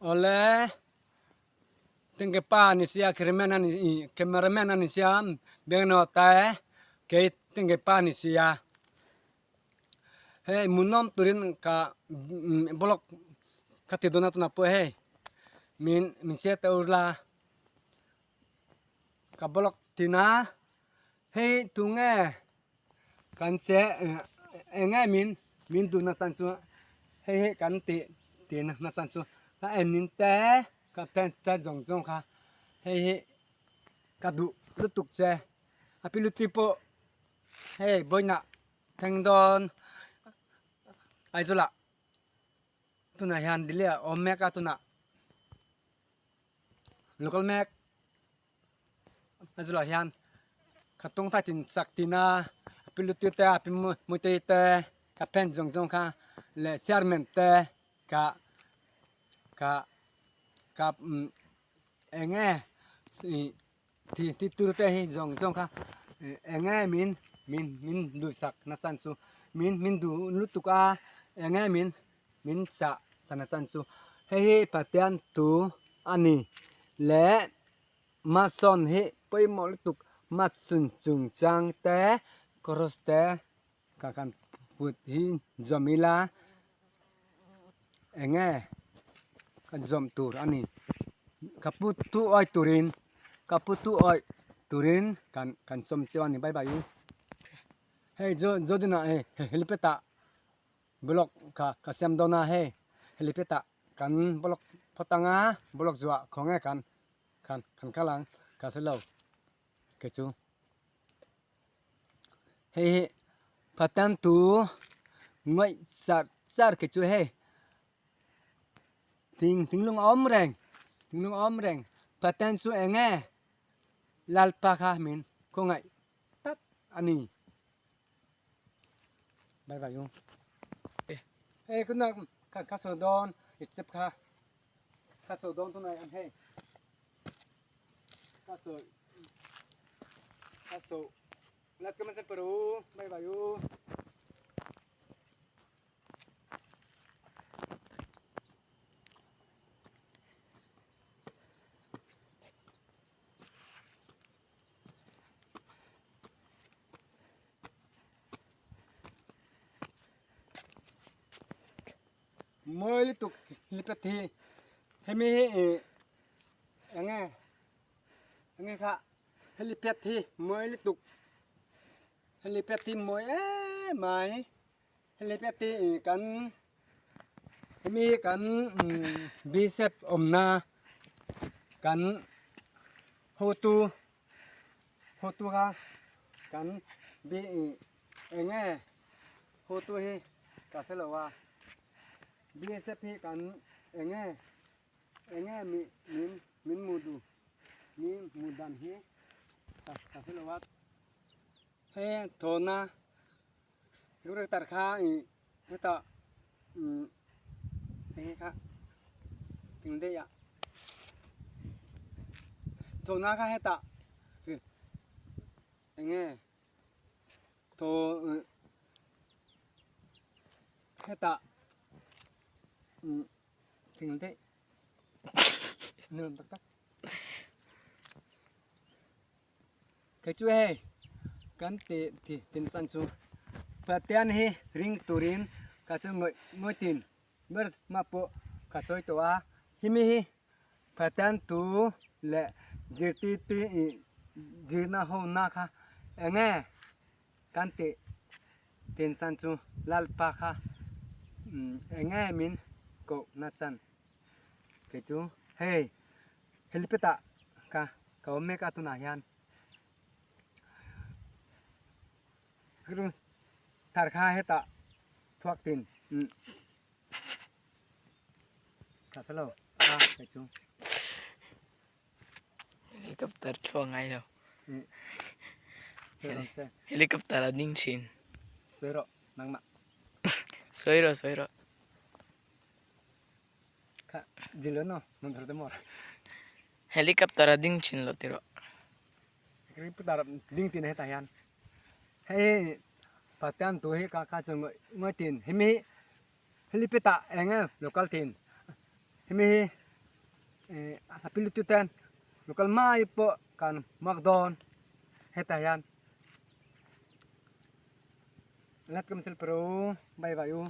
Awle Tengge pa ni sia cameraman a ni cameraman a ni sia Bengno te kei Tengge pa ni sia hei hmuhnawm turin ka block ka ti dawn a tunah pawh hei min min share teh ur la ka block tin a hei tunge kan che eng nge min min duh nasa chu hei hi kan tih tih nasa chu ka en in te ka fans te zawng zawng kha hei hi ka duh lutuk che a pi luti pawh hei vawiinah thleng dawn Aizawl ah tunah hian Delhi ah a awm mek a tunah local mek. A zulah hian ka tawngtai tin chak tina a pi lutu te a pi mutei te ka pen zawng zawng kha leh chairman te ka ka ka eng nge ih ti ti tur te hi zawng zawng kha eng nge min min min duhsak nasa chu min min duh lutuk a eng nge min min chah chana chan chu hei hi Pathian thu a ni leh Mason hi pawimawh lutuk Matsun chungchang te cross te ka kan put hi zawm ila eng nge kan zawm tur a ni ka pu tu awi turin ka pu tu awi turin kan kan sawm chiu a ni bye bye u hei Jodina helipad ah. Block kha ka siam dawn a hei helipad ah kan block phawt ang a block zuah khaw nge kan khan kan kal ang ka hre lo kei chu hei hi Pathian tu ngawih char char kei chu hei thing thinglung a awm reng thinglung a awm reng Pathian chu eng nge Lalpa kha min khawngaih tak a ni. Bye bye u. Hey kuna ka ka so don step kha ka so don tunai an hei ka so ka so lat ka man peru bye bye u. Mawi lutuk helipad hi hemi hi ih eng nge eng nge kha helipad hi mawi lutuk helipad hi mawi em mai helipad hi ih kan hemi hi kan bsf awmna kan hotu. Hotu kha kan bi ih eng nge hotu hi ka hre lo a BSF hi kan eng nge eng nge mi min min hmu duh mi hmu dan hi ka ka hre lo a he thawhna helicopter kha ih hetah umm hei kha ting daih ah thawhna kha hetah eng nge thaw hetah umm thing daih nuam tak tak. Kei chu hei kan ti ti tin chan chu Pathian hi ring turin ka chu ngawih ngawih tin ber hma pawh ka sawi tawh a himi hi Pathian thu leh zirtirtu ih zirna ho na kha eng nge kan tih tin chan chu Lalpa kha eng nge min koh nasa Kei chu hei helipad ah ka ka awm mek a tunah hian thar kha hetah chhuak tin umm ka hre lo a kei chu. Helicopter thluak ngai lo helicopter a ding thin. Sawi rawh nangmah. Sawi rawh sawi rawh. Helicopter a ding thin lo tiraw. Helicopter ding tin hetah hian hei Pathian thu hi ka kha chu ngawi tin hemi helipad ah eng nge lo kal thin hemi hi. A pi lutuk te local mai pawh kan hmuak dawn hetah hian let ka missile pero bye bye u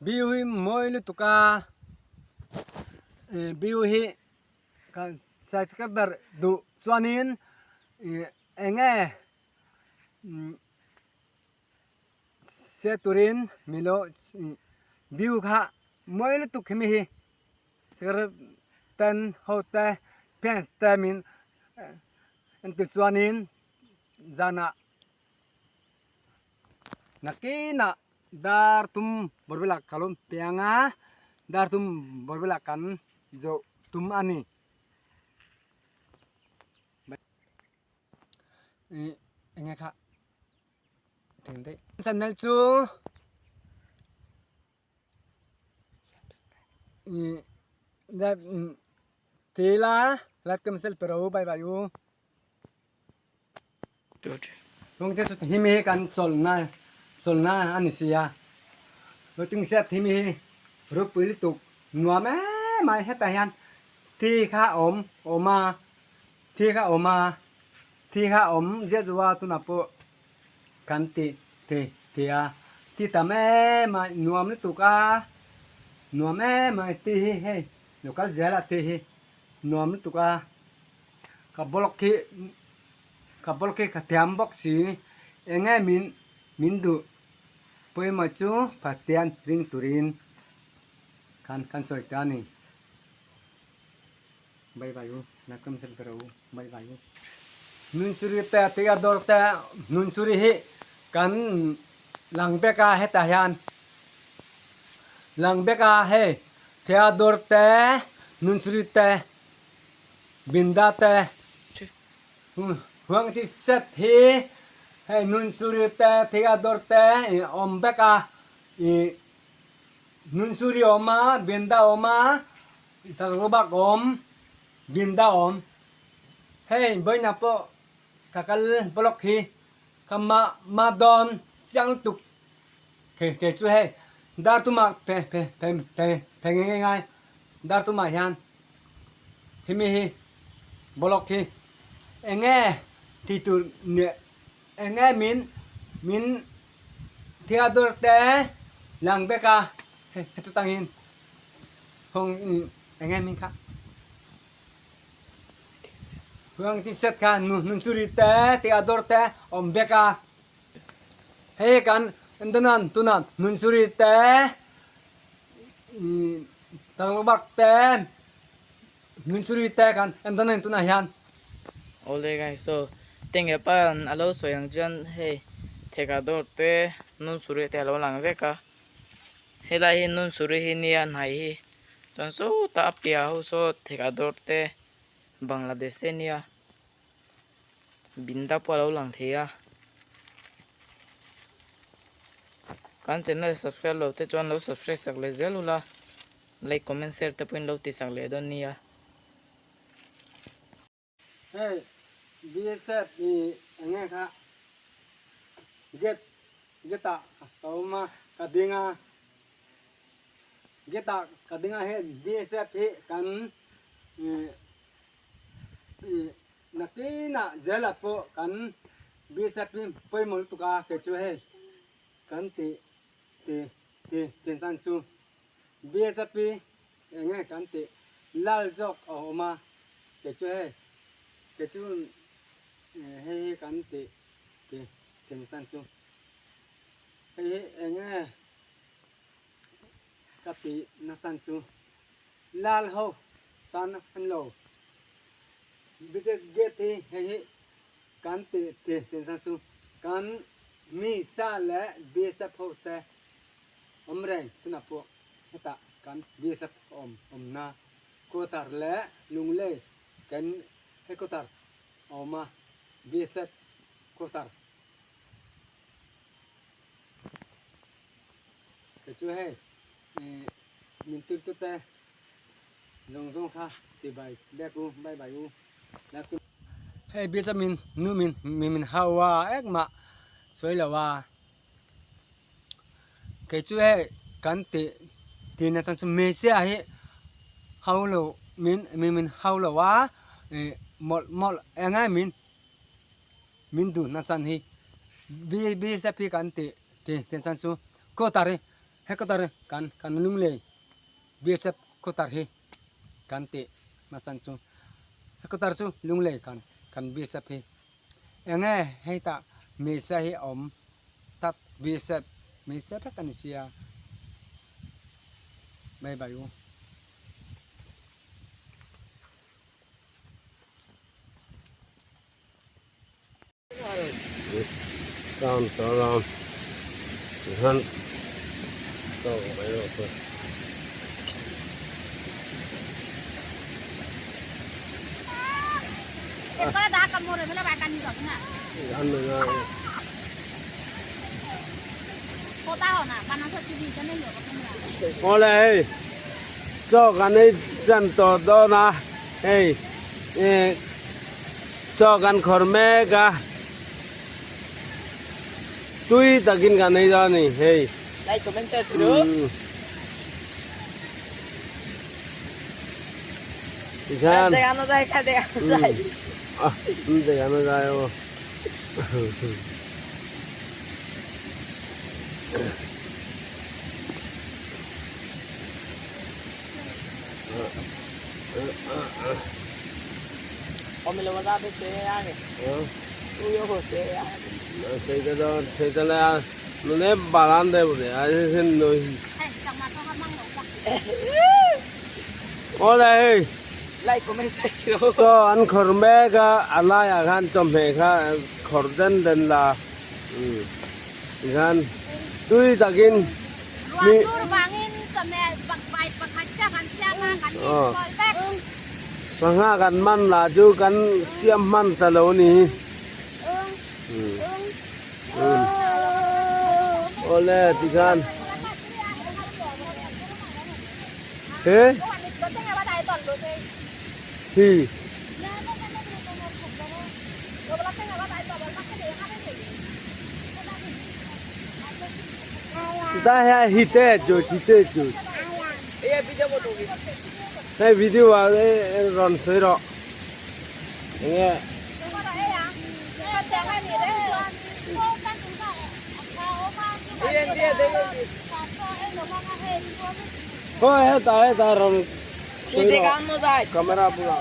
view hi mawi lutuk a view hi kan subscriber duh chuanin ih eng nge Se turin milo view kha mawi lutuk hemi hi ten ho te fans te min en tir chuanin zanah nakinah dar tum bawr velah ka lo piang a dar tum bawr velah kan zawh tum a ni. Ih enge kha thing daih channel chu ih ti ila like te missile pe rawh u bye bye u Chung te hi mi hi kan chawlhna chawlhna a ni si a waiting shed hi mi hi ropui lutuk nuam em mai hetah hian thi kha a awm awm a thi kha a awm a thi kha a awm ziah zuah a tunah pawh kan ti ti ti a ti tam em a nuam lutuk a nuam em mai ti hi hei lo kal zel a ti hi nuam lutuk a ka block hi ka block hi ka thiam bawk si eng nge min min duh pawimawh chu Pathian ring turin khan kan sawi ta a ni bye bye u nakam sel ber u bye bye u Nunsuri te Theodore te Nunsuri hi kan lang bek a hetah hian lang bek a hei Theodore te Nunsuri te Binda te Huang ti set hi hei Nunsuri te Theodore te awm bek a ih Nunsuri a awm a Binda a awm a Thakrobak a awm Binda a awm. Hei vawiinah pawh ka kal block hi ka mah mah dawn chiang lutuk kei kei chu hei dar tumah phe phe phe phe phe nge nge ngai dar tumah hian hemi hi block hi eng nge tih tur nia eng nge min min Theodore te lang bek a heta tangin hawng eng nge min kha. Huang ti set kha Nunsuri te Theodore te awm bek a. Hei kan endanan tuna Nunsuri te Tanglubak te Nunsuri te kan endanan tunah hian. Awle guys so tenge pan alo sawi ang chuan hei Theodore te Nunsuri te alo lang vek a. Helai hi Nunsuri hi nia hnai hi chuan sawtah a piah ho saw Thekador te Bangladesh te nia Binda pawh a lo lang thei a kan channel subscribe lo te chuan lo subscribe sak leh zel ula like comment share te pawhin lo ti sak leh dawn nia. Hei BSF i eng nge kha gate gate ah ka awm a ka ding a gate ah ka ding a hei BSF hi kan ih ih nakinah jail ah pawh kan BSF hi pawimawh lutuk a kei chu hei kan tih ti ti tin chan chu BSF hi eng nge kan tih lal zawk a awm a kei chu hei kei chu hei hi kan tih ti tin chan chu hei hi eng nge ka tih nasan chu lal ho tan an lo BSF gate hi hei hi kan tih ti tin chan chu kan mi sa leh BSF ho te awm reng tunah pawh hetah kan BSF awm awmna quarter leh Lunglei kan headquarter a awm a BSF quarter kei chu hei ih min tirtu te zawng zawng kha chibai bek u bye bye u. Hei BSF min nu min min hau a engmah sawi lo a. Kei chu hei kan tih tihna chan chu hmeichhia hi Hau lo min min min hau lo a ih mawlh mawlh eng nge min min duh na chan hi B BJP kan tih tih tih chan chu quarter hi he quarter hi kan kan lunglei BSF quarter hi kan tih na chan chu he quarter chu lunglei kan kan BSF hi eng nge hei tah hmeichhia hi a awm tak BSF hmeichhia vek a ni sia bye bye u. Awle hei chaw kan ei tan tawh dawn a hei eh chaw kan khawr mek a tui takin kan ei dawn a ni hei. Tikhan Awle hei chaw an khawr mek a a laiah khan chawhmeh kha khawr den den la tikhan tui takin mi sangha kan man lah chu kan siam hman ta lo a ni awle tikhan he hi ta he hi te chu hi te chu hei video ah rawn sawi rawh enge Khawi hetah hetah rawn sawi rawh camera bulah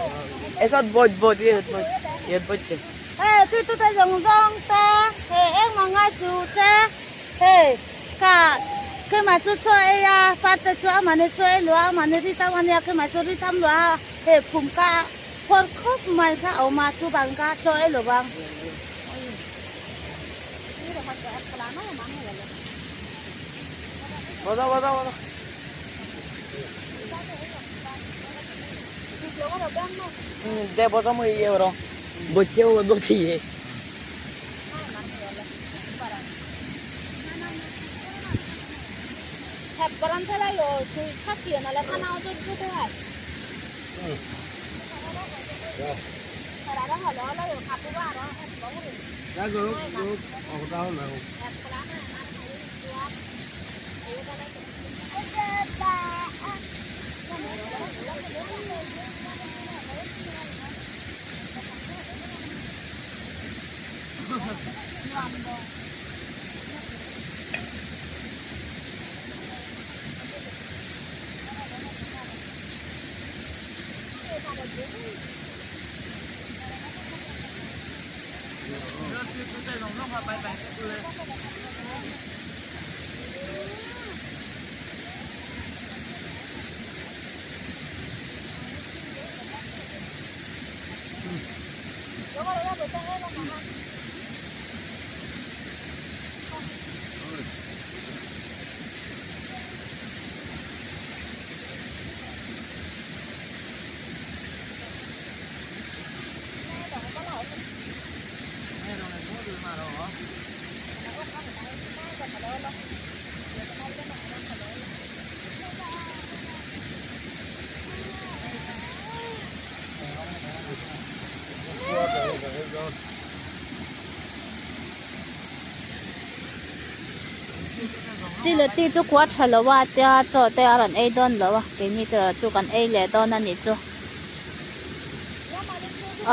Sileti chu khua tha lo a tia chaw te a rawn ei dawn lo a keini te erawh chu kan ei leh dawn a nih chu.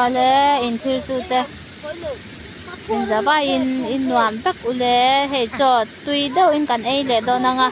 Awle inthil tu te inza vaiin i nuam vek ule hei chaw tui deuhin kan ei leh dawn ang a.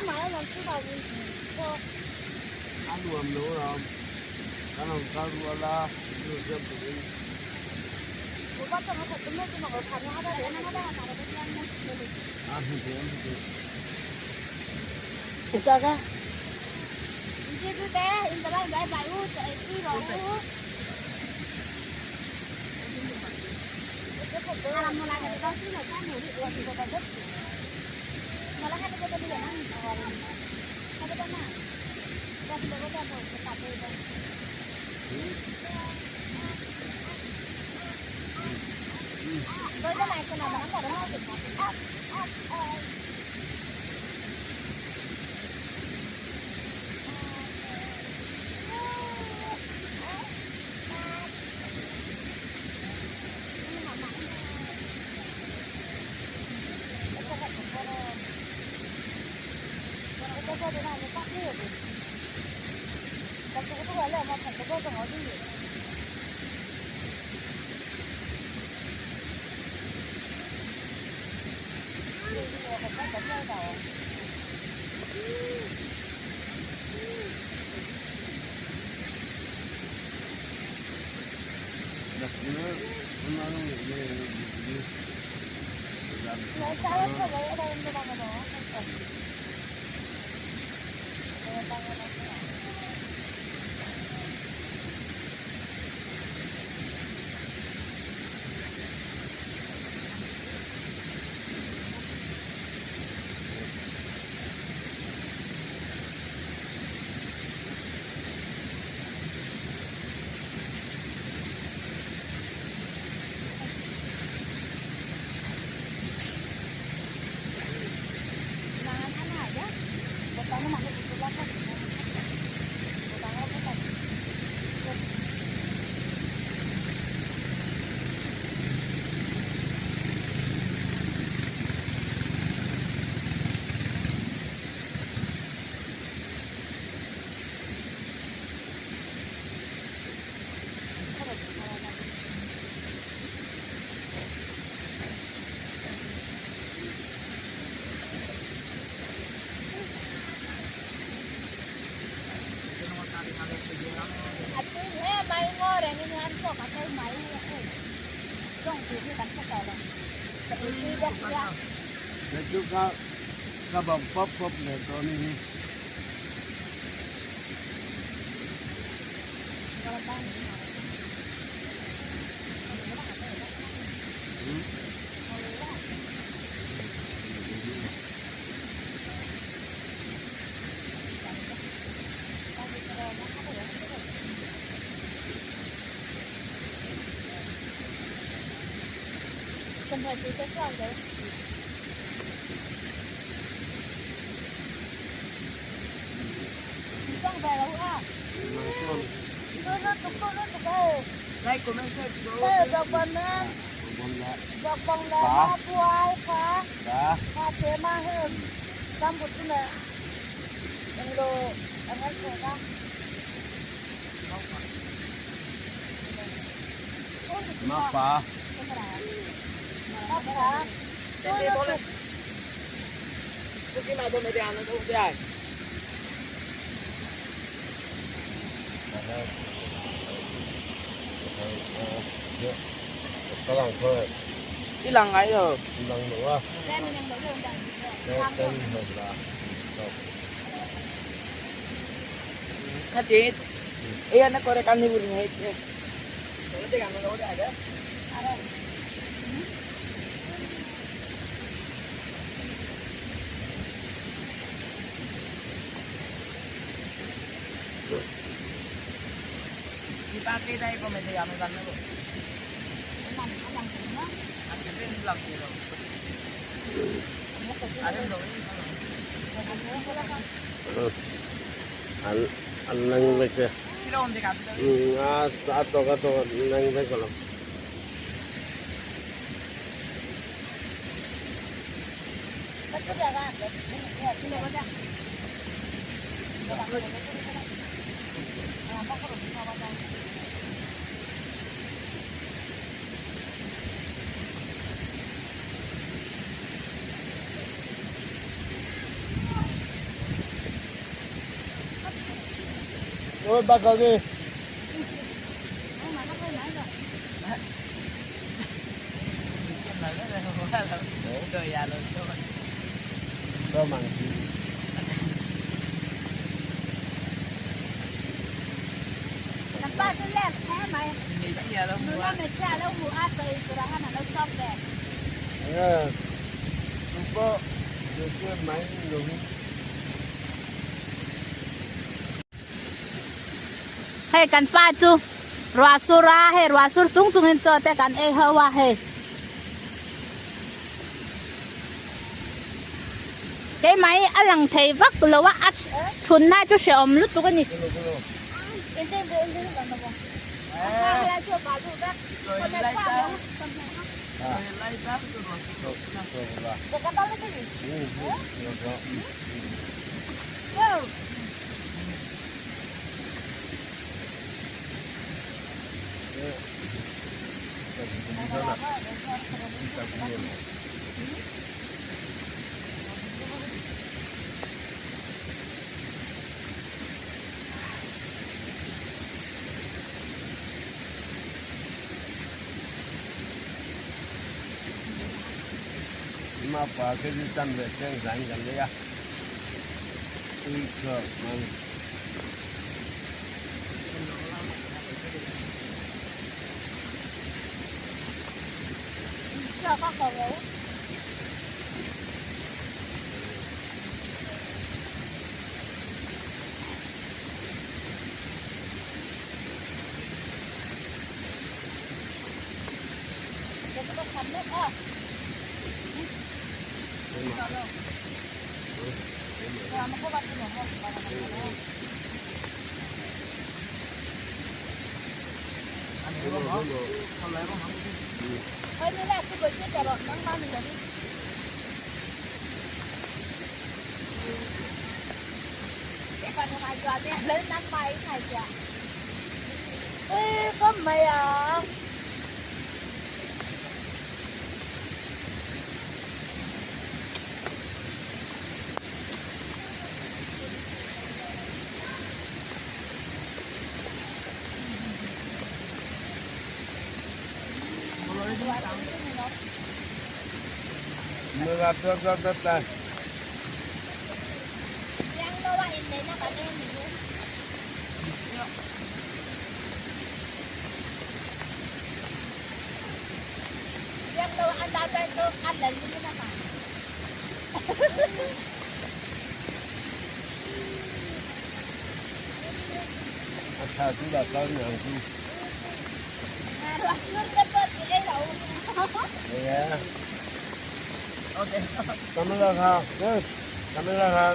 Ôi ba cậu đi. Cho măng gì. Không có được cái máy đúng. Hei kan pa chu ruah sur a hei ruah sur chung chung in chaw te kan ei ho a hei keimah hi a lang thei vak lo a a thunna chu hrehawm lutuk a ni. Ma pa cái gì chăn về trên rắn gần đấy à. Ui trời ơi. Mưa rất rất rất đây. Thà chú là con nhà chú. Cảm ơn ha. Cảm ơn ha.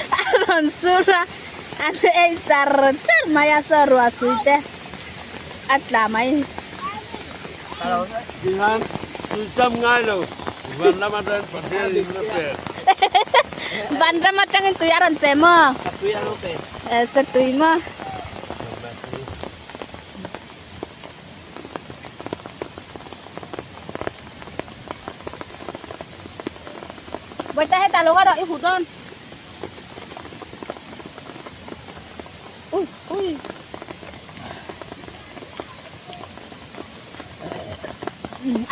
A rawn sur a an ei char char mai a saw ruah tui te a tla mai. Van ram atangin tui a rawn pe maw? Sa tui maw? Bawihtah hetah lo ka rawh i huh dawn. Ui ui.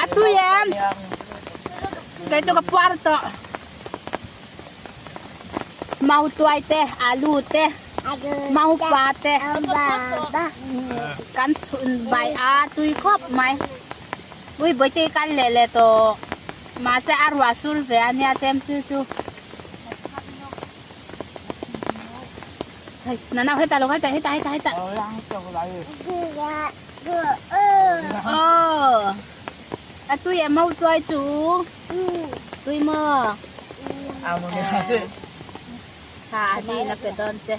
A tui em. Kei chu ka puar tawh. Mau tuai te, alu te, mau pa te kan chhun bai a tui khawp mai. Ui Bawihtei kal leh leh tawh. Mahse a ruah sur ve a nia tlem chu chu. Hei nana hetah lo kal teh hetah hetah hetah. Aw a tui em ho tuai chu tui maw. Kha a ni in a pe dawn che.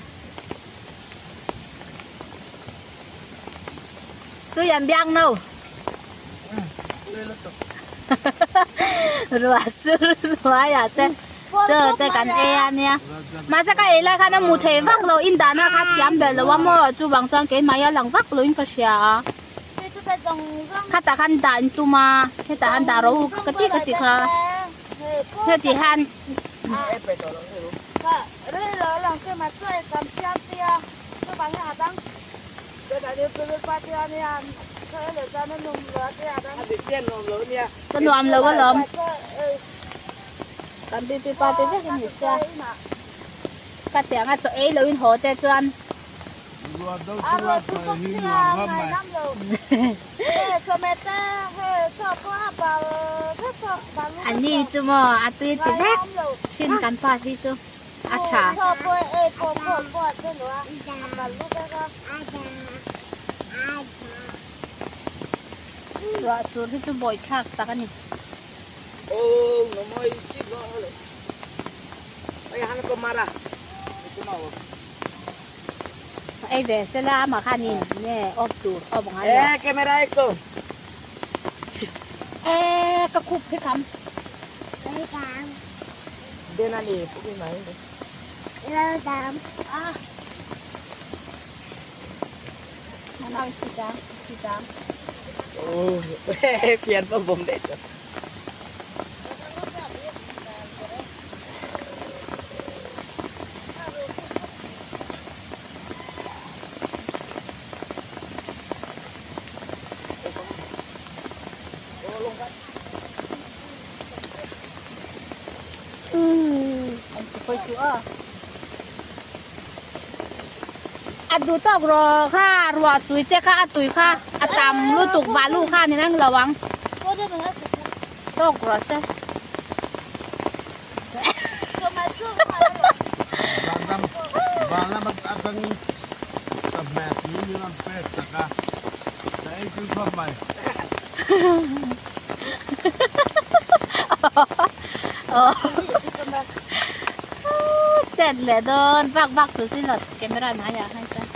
Tui an biang no. Ruah sur hnuaiah te chaw te kan ei a nia. Mahse ka ei lai khan a mu thei vak lo in dahna kha thiam ber lo a maw chuvang chuan keimah hi a lang vak lo in ka hria a. Khatah khan dah in tum a hetah khan dah rawh u ka ti ka ti kha heti hian. Ka nuam lo alawm. Kan pi pi pa te vek in ni sia. Ka tiang a chaw ei lo in haw te chuan. A ni chu maw a tui ti vek thin kan pa hi chu. A tha. Ruah sur hi chu bawi thlak tak a ni. Ei ve sela amah khan in nge off tur off ngai lo. E ka khup hi kham. A duh tawk rawh kha ruah tui te kha a tui kha a tam lutuk balu kha ni reng lo ang tawk rawh se. Chet leh dawn vak vak su si lot camera hnai ah khan chuan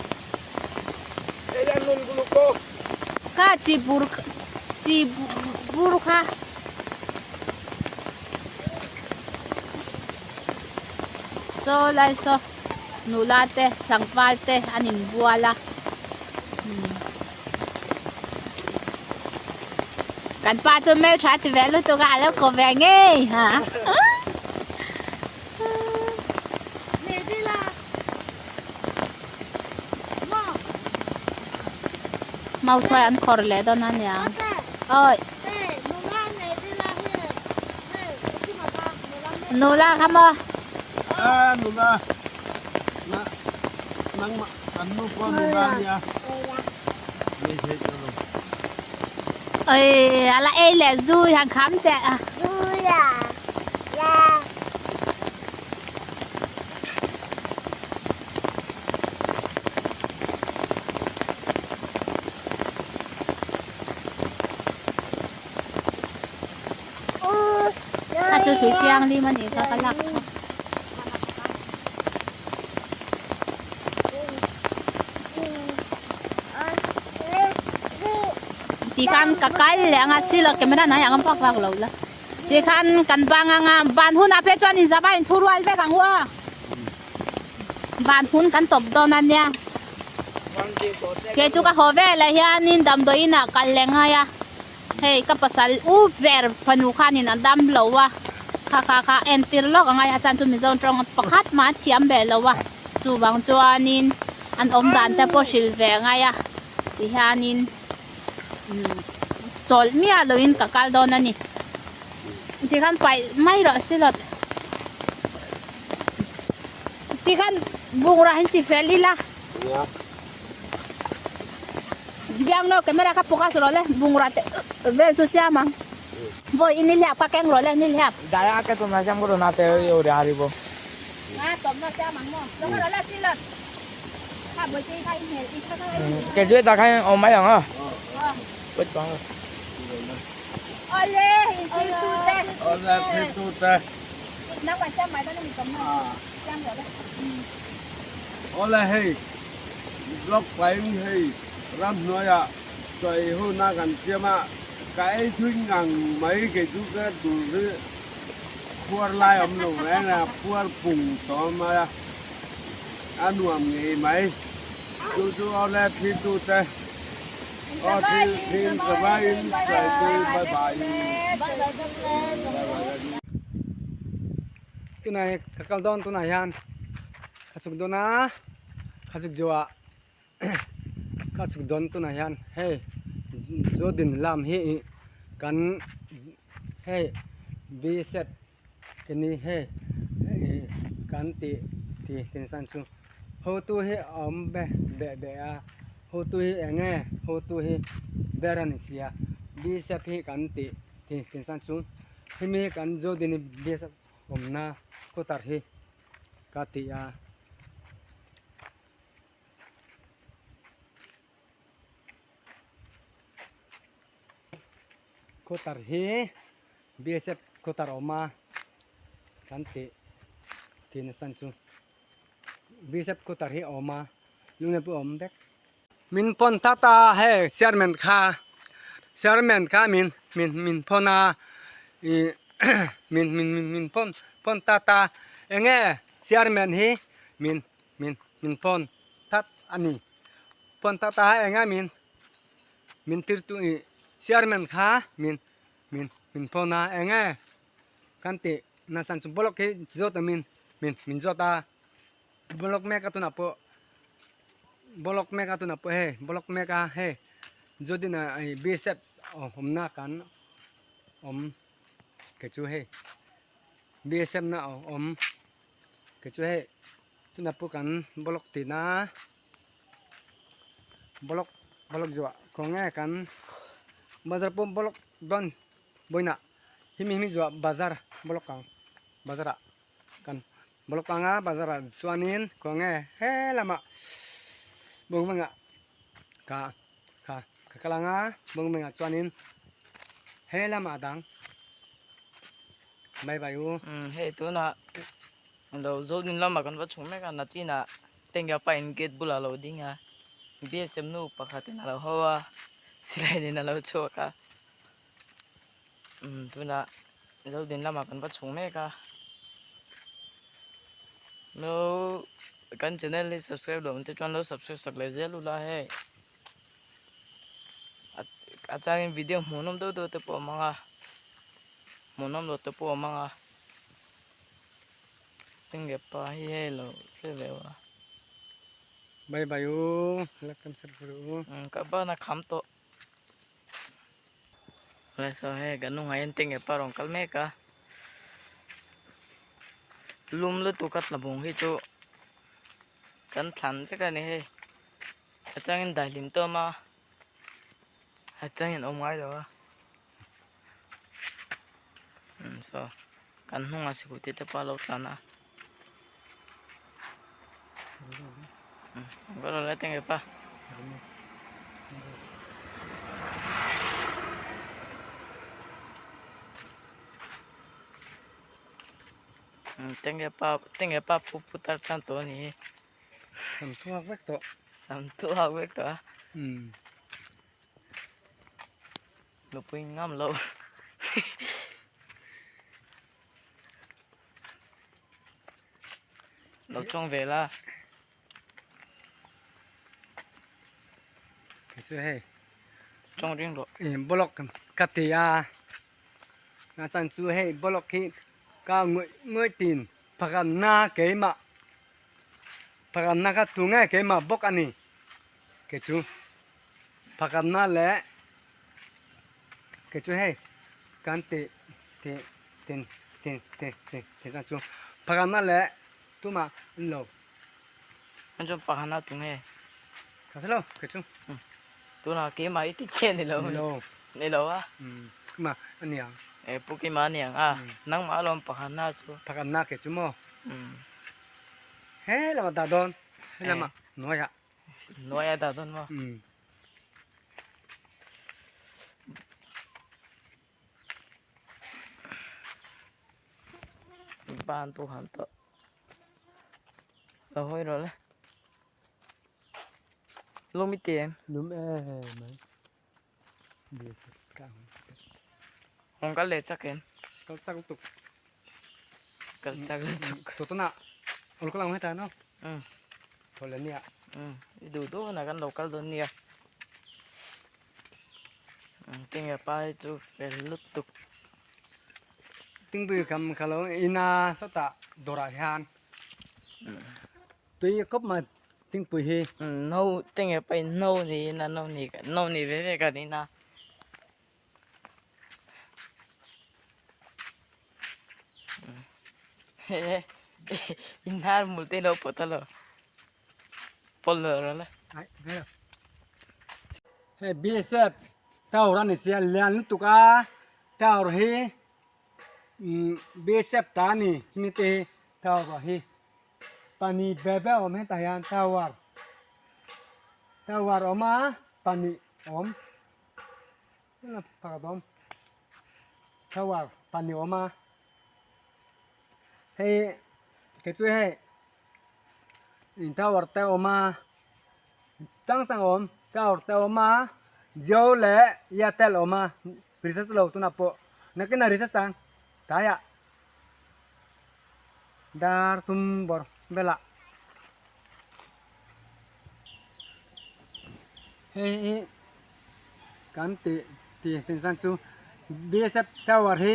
kha chi bur chi bur kha saw lai saw nula te tlangval te an inbual a. Kan pa chu hmeltha ti ve lutuk a, a lo ko ve ngei ha. Mauthuai an khawr leh dawn a nia. Awi. Nula kha maw? A nula. Nangmah. Kan nu pawh nula a nia, nei theih ta lo. Oi, a la ei leh zui han kham teh a. Kha chu tui thianghlim a nih kha ka lak kha. Tikhan ka kal leh anga silo camera hnai ang vak vak lo la tikhan kan bang anga ban hun ah phei chuan in zava in thu rual vek ang u a ban hun kan tawp dawn a nia kei chu ka haw velah hianin damdawiin ah kal leh ngai a. Hei ka pasal u ver fanu khanin a dam lo a, kha kha kha entir lawk a ngai a chuan chu Mizo tawng pakhat mah a thiam ve lo a, chuvang chuanin an awm dan te pawh hrilh ve a ngai a, tihianin umm chawlh miah loin ka kal dawn a ni. Tikhan paih mai rawh silawt tikhan bungrah in tifel ila. Biang no camera kha focus rawh le bungrah te vel chu siam ang vawi i nihliap kha keng rawh le nihliap. Dara ka tumna siam ka rawn a te i ri a ri bo. Nga tawmna siam ang maw lo rawh le silat kha bawihte kha i hmel i kha kha i Kei chu hetah khan awm mai ang a. Wait bang. Awle in thil tu te. Awle thil tu te. Nangmah siam mai dawn a ni tawmna. Awle hei blog pahin hei ramhnuaiah chawi huna kan siam a, ka ei thui ngang mai kei chu ka dur hi khuar lai awm lo reng a, phuar pung tawh mai a, a nuam ngei mai. Chu chu awle thlitu te aw thil thil zavaiin sawi bye bye. Tunah hi ka kal dawn tunah hian ka chhuk dawn a ka chhuk zawh ah ka chhuk dawn tunah hian hei zawdin lam hi ih kan hei b set ke ni hei ih kan tih tih tin chu hotu hi a awm be beh beh a hotu hi eng nge hotu hi ber a ni sia b set hi kan tih tih tin chu. Hemi kan Zodini base awmna quarter hi ka ti a. Quarter hi BSF quarter awm a kan tih tih nasa chu BSF quarter hi a awm a lung nen pawh a awm vek. Min pawn tlat a hei chairman kha chairman kha min min min pawn a ih min min min pawn pawn tlat a eng nge chairman hi min min min pawn tlat a ni pawn tlat a eng nge min min tirtu ih chairman kha min min min pawn a eng nge kan tih nasa chu block hi zawt a min min min zawt a. Block mek a tunah pawh block mek a tunah pawh hei block mek a hei zodin ah ih bsf awmna kan awm kei chu hei bsf na awm kei chu hei tunah pawh kan block tihna block block zuah khawnge kan bazar pawh block dawn vawiinah hemi hemi zuah bazar block ang bazar ah kan. Block anga bazar ah chuanin khaw nge he lamah bawngmengah ka ka ka kal anga bawngmengah chuanin he lamah dang bye bye u. Umm hei tunah lo Zodin lamah kan va chhung mek a nachinah Tengya pa in gate bulah a lo ding a BSF nu pakhatin a lo haw a silai nen a lo chhuak a umm tunah Zodin lamah kan va chhung mek a lo kan channel hi subscribe loh te chuan lo subscribe sak leh zel ula hei a changin video hmuhnawm deuh deuh te pawh a awm ang a hmuhnawm loh te pawh a awm ang a enge pa hi hei lo hre ve a bye bye u la kam sir u ka ban a kham tawh. Saw hei kan hnungah hian tenge pa rawn kal mek a lum lutuk a tla bawng hi chu kan thlan vek a ni hei a changin daihlim tawm a a changin awm ngai lo a saw kan hnungah sikul te te pawh a lo tlan a tenge pa. Tenge pa tenge pa pu putar chan tawh a ni hi. Sam thuak vek tawh. Sam thuak vek tawh a. Nupui ngam lo. Lo chawng ve la. Kei chu hei. Chawng ring rawh. Ih block ka ti a. Na chan chu hei block hi ka ngawih ngawih tin pakhat na keimah pakhat na kha tu nge keimah bawk a ni. Kei chu pakhat na leh kei chu hei kan tih tih tin tin tin tin tin chan chu pakhat na leh tumah an lo. An chuan pakhat na tu nge? Ka hre lo kei chu. Tunah keimah i ti chiah ni lo. Ni lo. Ni lo a? Keimah a ni ang. E pu keimah a ni ang a. Nangmah alawm pakhat na chu. Pakhat na kei chu maw? He lamah dah dawn. He lamah hnuaiah. Hnuaiah dah dawn maw? Ban pawh han tawh. Lo hawi rawh le. Lum i ti em? Lum em mai. Rawn kal leh chak em? Kal chak lutuk. Kal chak lutuk. Tawtawna aw lo kal ang heta no? Umm. Thaw leh nia. Umm i duh duh hunah kan lo kal dawn nia. Umm tinge pa hi chu fel lutuk. Tingpui kam kha lo ina sawtah dawrah hian tui kawp mai tingpui hi. No tinge pa in no niin a no ni no ni ve ve kan ina. Inhar mul te lo pawt a lo pawl lo rawh le. Hei BSF tower a ni sia lian lutuk a tower hi BSF ta a ni hemi te hi tower hi pahnih ve ve a awm hetah hian tower tower a awm a pahnih a awm pakhat a awm tower pahnih a awm a hei kei chu hei tower te a awm a. Chang chang awm tower te awm a Jio leh Airtel awm a recharge lo tunah pawh nakinah recharge ang tlaiah dar thum bawr velah hei hi kan tih tih tin chu BSF tower hi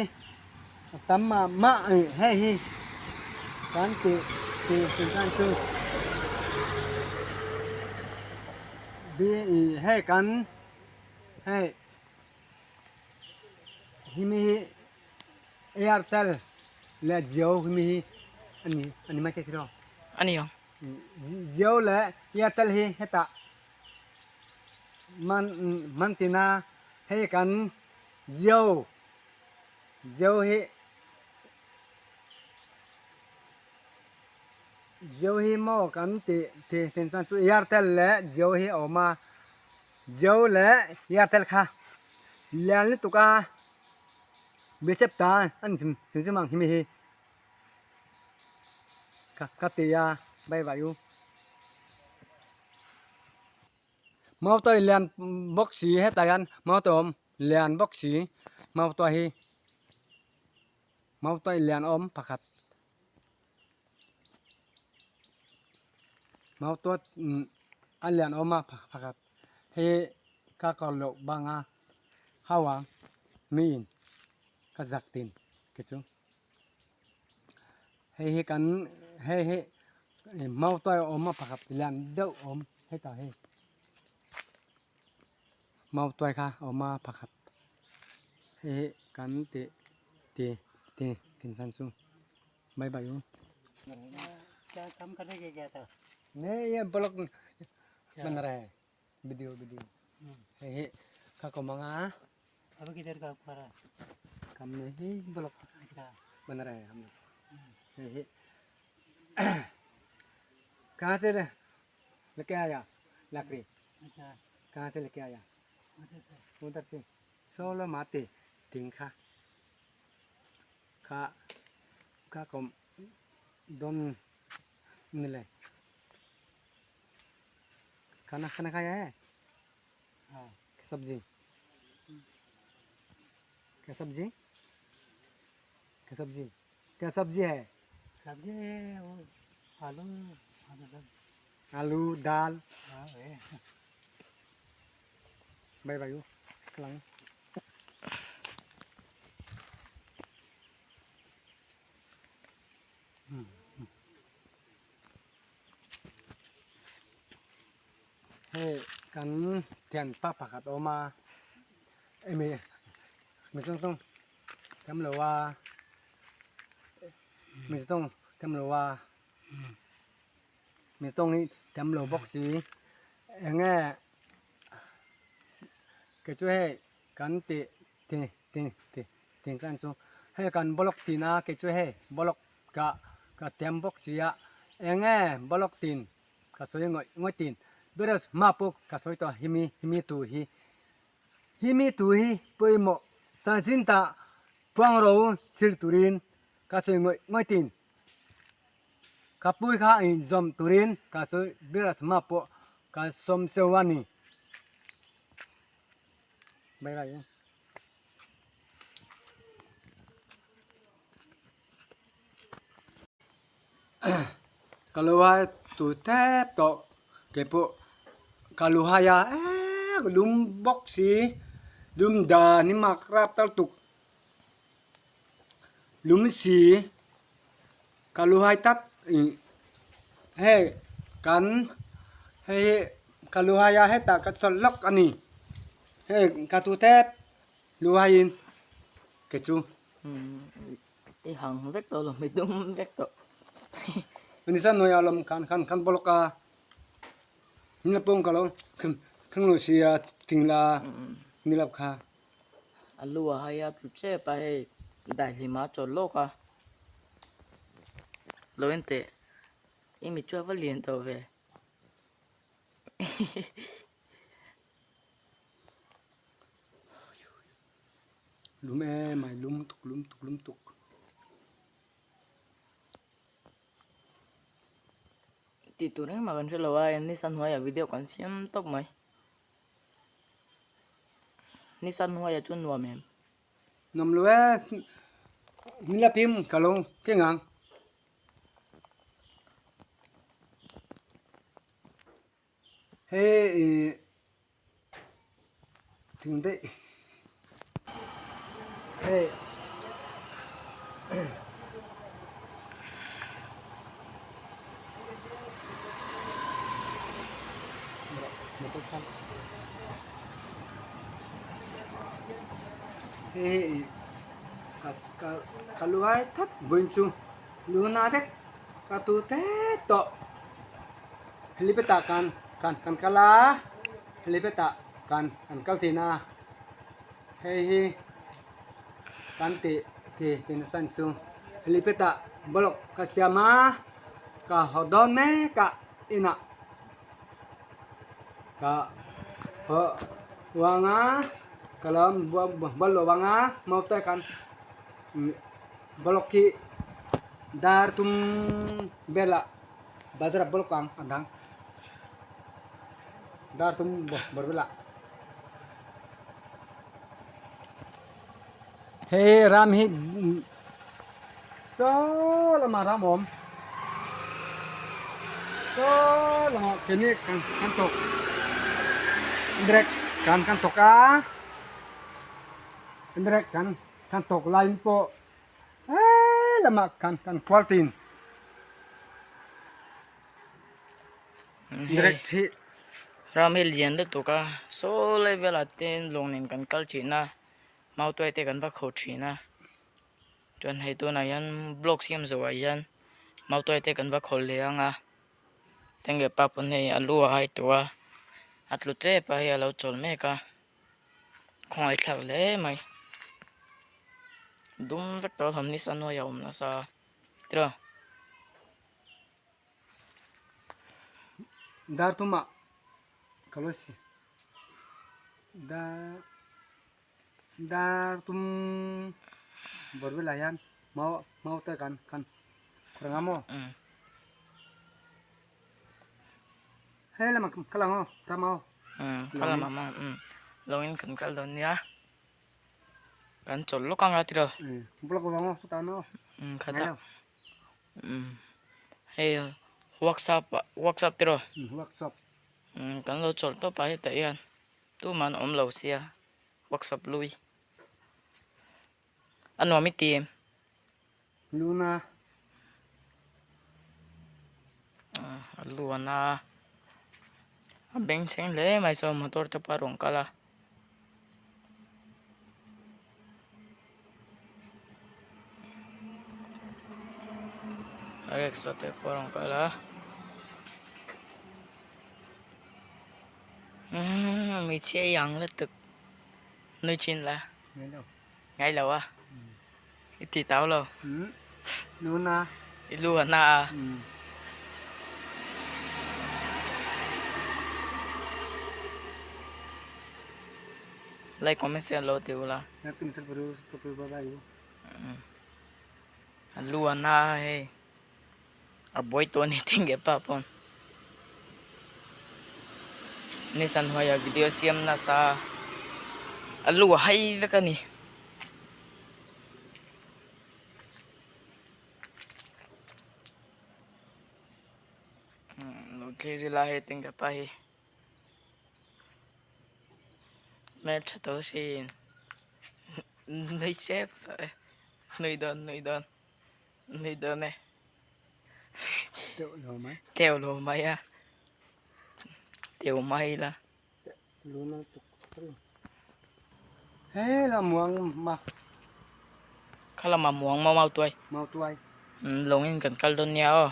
a tam mah mah a ni hei hi kan tih tih tin chuan chu b ih hei kan hei himi hi airtel leh jio himi hi a ni a ni maithei tiraw a ni ang jio leh airtel hi hetah man man tina hei kan jio Jio hi Jio hi maw kan tih tih thin chuan chu Airtel leh Jio hi a awm a Jio leh Airtel kha lian lutuk a bishop ta an chim chim chim ang hi mi hi ka ka ti a bye bye u. Mautuai lian bawk si hetah hian mautuai awm lian bawk si mautuai hi mautuai lian awm pakhat mautuai a lian awm a pakhat hei ka kawr loh banga hau ang miin ka zak tin te chu. Hei hi kan hei hi mautuai a awm a pakhat lian deuh a awm hetah hei mautuai kha a awm a pakhat hei hi kan tih ti ti tin chan chu bye bye u. Ne blog बन रहा है video video hei hi ka ko manga अब किधर काम कर रहा है काम नहीं ब्लॉग बन रहा है हम लोग यही कहाँ से लेके आया लकड़ी अच्छा कहाँ से लेके आया उधर से उधर से सोलो माते तिंखा खा खा कम दम मिले खाना खाना खाया है हाँ सब्जी क्या सब्जी क्या सब्जी क्या सब्जी है सब्जी वो आलू मतलब आलू दाल हाँ वे बाय बाय कलांग Hei kan thian pa pakhat a awm a emi mi chung chung thiam lo a mi chung thiam lo a mi tawng hi thiam lo bawk si eng nge kei chu hei kan tih ti ti ti tih chuan chu hei kan block tin a kei chu hei block ka ka thiam bawk si a eng nge block tin. Ka sawi ngawih ngawih tin Beres hma pawh ka sawi tawh himi himi tu hi himi tu hi pawimawh chanchin ta puang ro thil turin ka sawi ngawih ngawih tin. Ka pui kha in zawm turin ka sawi ber a sama pawh ka sawm cheu a ni. Bye bye. Ka lo hai tu tep tawh keipawh ka lu hai a eee lum bawk si lum dan hi mak rap tal tuk lum si ka lu hai tak ih hei kan hei hi ka lu hai a hetah ka chawlh lawk a ni hei ka tu tep lu haiin kei chu. I hang vek tawh lo mi dum vek tawh. Ni san hnuaiah lawm khan khan khan bawlawk a ni la pawng ka lo khang lo sia thing la ni lap kha. A lu a hai a tlu chep a hei daihlim a chawl lawk a lo en teh i mit chu a va lian tawh ve. Lum em mai lum tuk lum tuk lum tuk. Tih tur engmah kan hre lo a nisa hnuaiah video kan siam tawp mai. Nisa hnuaiah chuan nuam em? Nuam lo e nila pim ka lo keng ang. Hei ih thing daih hei hei ih ka ka ka lu ai thap vawiin chu luna vek ka tu tep tawh. Helipad ah kan kan kan kal a helipad ah kan kan kal thin a hei hi kan tih thi tih nasa ang chu helipad ah block ka siam a ka haw dawn mek a inah ka haw uang a ka lo bawlh lo ang a motor kan block hi dar tum velah. Bazar ah bawlh kang a dang dar tum bawr velah hei ram hi saw lamah ram awm saw lamah keini kan kan thawk direct kan kan thawk a direct kan kan thawk laiin pawh. He lamah kan kan kual tin direct hi ram hi lian lutuk a saw lai velah te lawng nen kan kal thin a mautuai te kan va kho thin a chuan hei tunah hian block siam zawhah hian mautuai te kan va khawl leh ang a tenge pa pawn hei a lu a hai tawh a a tlu tep a hei a lo chawl mek a. Khawngaih thlak hle mai dum vek tawh hlawm nisa nuai a awm nasa tiraw. Dar tumah ka lo si dar dar tum bawr velah hian mau mau te kan kan khawrh ang a maw hei lamah ka lang aw ram aw. Umm ka lamah maw umm lawngin kan kal dawn nia kan chawlh lawk anga tiraw umm block vang aw sawtah maw umm khatah umm hei workshop ah workshop tiraw umm workshop umm kan lo chawlh tawp a hetah hian tumah an awm lo sia workshop lui a nuam i ti em. Luna. A luan a a bengchheng hle mai saw motor te pawh a rawn kal a. Rickshaw te pawh a rawn kal a umm hmeichhia i ang lutuk nui thin la ngai lo a. I ti tau lo. Lu na. I lu a na a. Like comment share lo ti ula. A lu a na a hei. A buai tawh a ni tih nge pa pawn Nissan hnuaiah video siam nasa a lu a hai vek a ni. Lo thlir ila hei tih nge pa hi hmeltha tawh hrin nui chep tawh e nui dawn nui dawn. Nui dawn e. Teuh lo mai. Teuh lo mai a. Teuh mai la. Luna tuk tuk. He la muang ma. Kha lama muang ma mau tuai. Mau tuai. Lawngin kan kal dawn nia aw.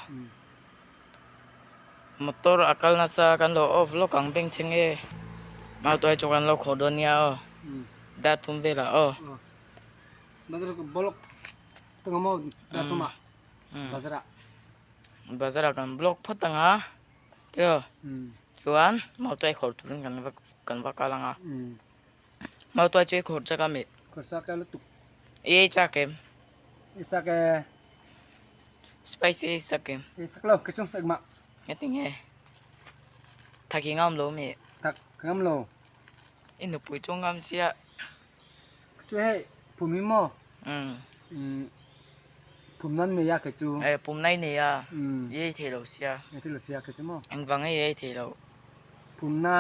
Motor a kal nasa kan lo off lawk ang beng che nge. Mau tuai chu kan lo khawh dawn nia aw. Dar thum velah aw. Bolok Tungamaw Dartuma bazar ah. Bazar ah kan block phawt ang a tiraw chuan mautuai khawrh turin kan va kan va kal ang a mautuai chu i khawrh chak a mi. Khawrh chak a lutuk. I ei chak em? I chak e. Spicy ei chak em? Ei chak lo kei chu engmah. Engtinge? Thak i ngam lo mi? Thak ka ngam lo. I nupui chu ngam sia. Chu hei pum hi maw? Pum nan nei a kei chu. Eh pum nai nei a. I ei thei lo sia. Ei thei lo sia kei chu maw? Engvang ei ei thei lo. Pum na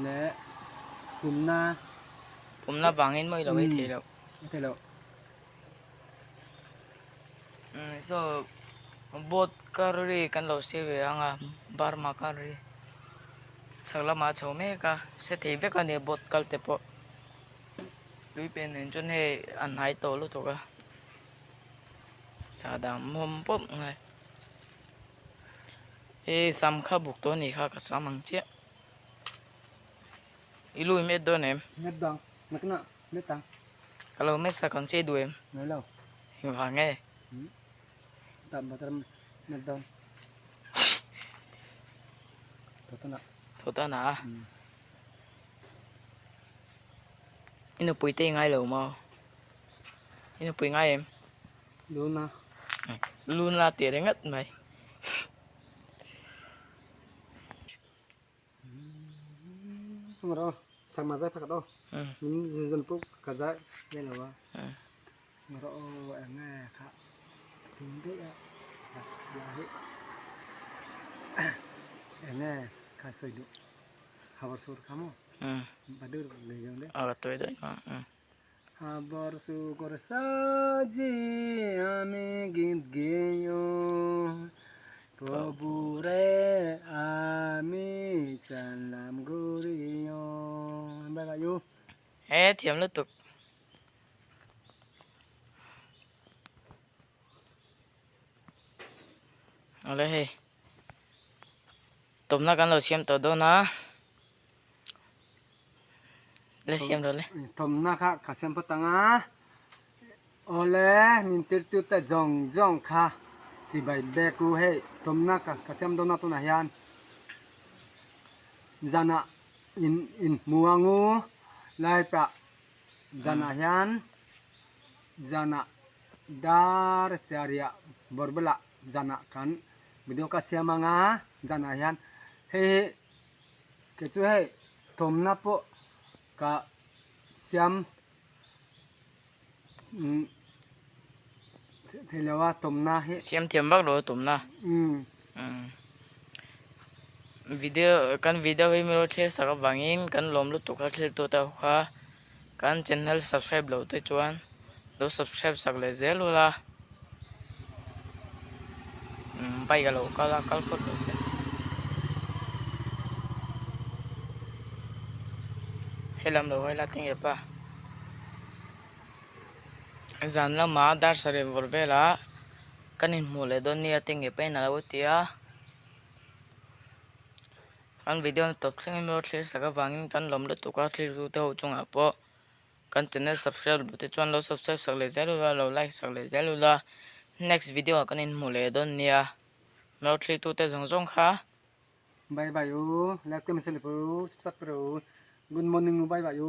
leh pum na. Pum na vangin maw i lo ei thei lo. Ei thei lo. So boat curry kan lo siam ve ang a Burma curry chhak lamah a chho mek a hre thei vek a ni boat kal te pawh tui pen nen chuan hei a hnai tawh lutuk a sahdam hawm pawp ngai hei sam kha buk tawh a nih kha ka sam ang chiah i lui met dawn em? Met bang nakna met ang. Ka lo met sak ang che duh em? Ngai lo. Engvang nge? Tah bazar met dawn. Thawtana. Thawtana a? I nupui te i ngai lo maw? I nupui ngai em? Luna. Luna tih ringawt mai. আমি গীত গেয় প্রভুরে আমি সালাম করিও bye He thiam lutuk. Awle hei tawpna kan lo siam tawh dawn a. Le siam rawh le. Thawmna kha ka siam phawt ang a. Awle min tirtu te zawng zawng kha chibai bek u hei thawmna ka ka siam dawn a tunah hian zanah in in hmu ang u lai pah zanah hian zanah dar siariah bawr bulah zanah kan video ka siam ang a zanah hian hei hi Kei chu hei thawmna pawh ka siam thei lo a thawmna hi. Siam thiam vak lo a thawmna. Video kan video hi milo thlir sak avangin kan lawm lutuk a thlir tawh ta kha kan channel subscribe loh te chuan lo subscribe sak leh zel ula. Bike a lo kal a kal phawt rawh se. Helam lo hawi la tinge pa. Zan lama dar sarih vawr velah kan inhmuh leh dawn nia tinge pa in a lo ti a. Kan video na tawp thleng in thlir sak avangin kan lawm lutuk a thlir tu te ho chungah pawh. Kan channel subscribe loh te chuan lo subscribe sak leh zel ula lo like sak leh zel ula next video ah kan inhmuh leh dawn nia lo thlir tute zawng zawng kha. Bye bye u like te message le pawh u subscribe pawh u good morning u bye bye u.